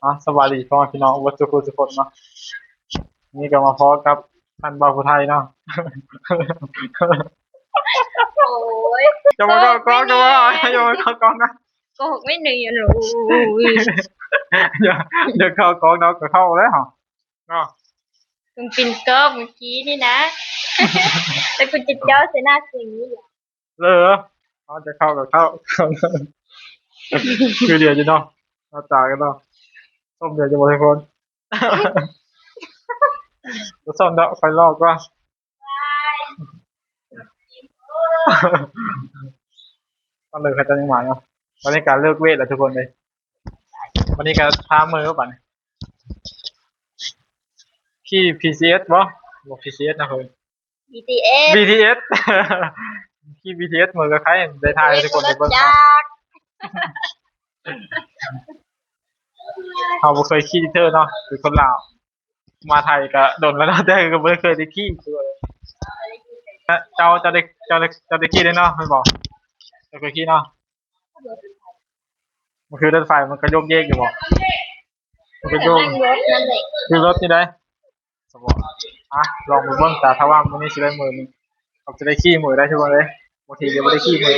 ອ່ະ ສະບາຍດີພໍ່ແມ່ພີ່ນ້ອງເບິດສູ່ຜູ້ສູ່ຄົນເນາະ. ນີ້ກໍມາພໍ້ກັບທ່ານບ່າວຜູ້ໄທເນາະ. ໂອ້ຍ ຈະມາເຂົ້າກ້ອງ ຈະມາ ຢ່າມາເຂົ້າກ້ອງນະ. ໂກຫກ ໄມ່ໜຶ່ງຢູ່ ໂອ້ຍ ຢ່າ ຢ່າເຂົ້າກ້ອງເນາະ. ກໍເຂົ້າແລ້ວເນາະ ເປັນກ້ອງເມື່ອກີ້ນີ້ນະ ແລ້ວກູຈະເຈົ້າໃສ່ໜ້າເສັງນີ້. ເອີ ເຮົາຈະເຂົ້າກໍເຂົ້າ ຄືດຽວຢູ່ເນາະ ໜ້າຕາກັນເນາະ. ສົ້ມດຽວຢູ່ບໍ່ທຸກຄົນ? ບໍ່ສົ້ມດອກ ຂ້ອຍລອກວ່າ ຕອນເລີກເຂົາເຈົ້າຍັງມາເນາະ. ບັນຍາກາດເລີກເວດແລ້ວທຸກຄົນເອີຍ. ບັນນີ້ກໍພາເມືອບັດນີ້ ຂີ່ ພີທີເອສ ບໍ່? ບໍ່ ພີທີເອສ ນະເຮີ້ຍ ບີທີເອສ ບີທີເອສ ຂີ່ ບີທີເອສ ເມືອກໍໃຄ່ໄດ້ຖ່າຍໃຫ້ທຸກຄົນໄດ້ເບິ່ງເນາະ. ເຮົາບໍ່ເຄີຍຂີ່ຈັກເທື່ອເນາະ ເປັນຄົນລາວ ມາໄທກໍດົນແລ້ວເນາະ ແຕ່ກໍບໍ່ເຄີຍໄດ້ຂີ່. ເຈົ້າ ເຈົ້າໄດ້ ເຈົ້າໄດ້ ເຈົ້າໄດ້ຂີ່ແລ້ວເນາະ ແມ່ນບໍ່? ເຈົ້າເຄີຍຂີ່ເນາະ. ມັນຄືລົດໄຟ ມັນກະໂຍກເຍກຢູ່ບໍ່? ມັນກະໂຍກ ຄືລົດນີ້ໃດ໋. ສະບໍ ອ່ະ ລອງໄປເບິ່ງ ແຕ່ຖ້າວ່າມື້ນີ້ຊິໄດ້ມື້ໜຶ່ງ ເຮົາຈະໄດ້ຂີ່ມື້ໃດ໋ທຸກຄົນເອີຍ. ບາງທີກໍບໍ່ໄດ້ຂີ່ມື້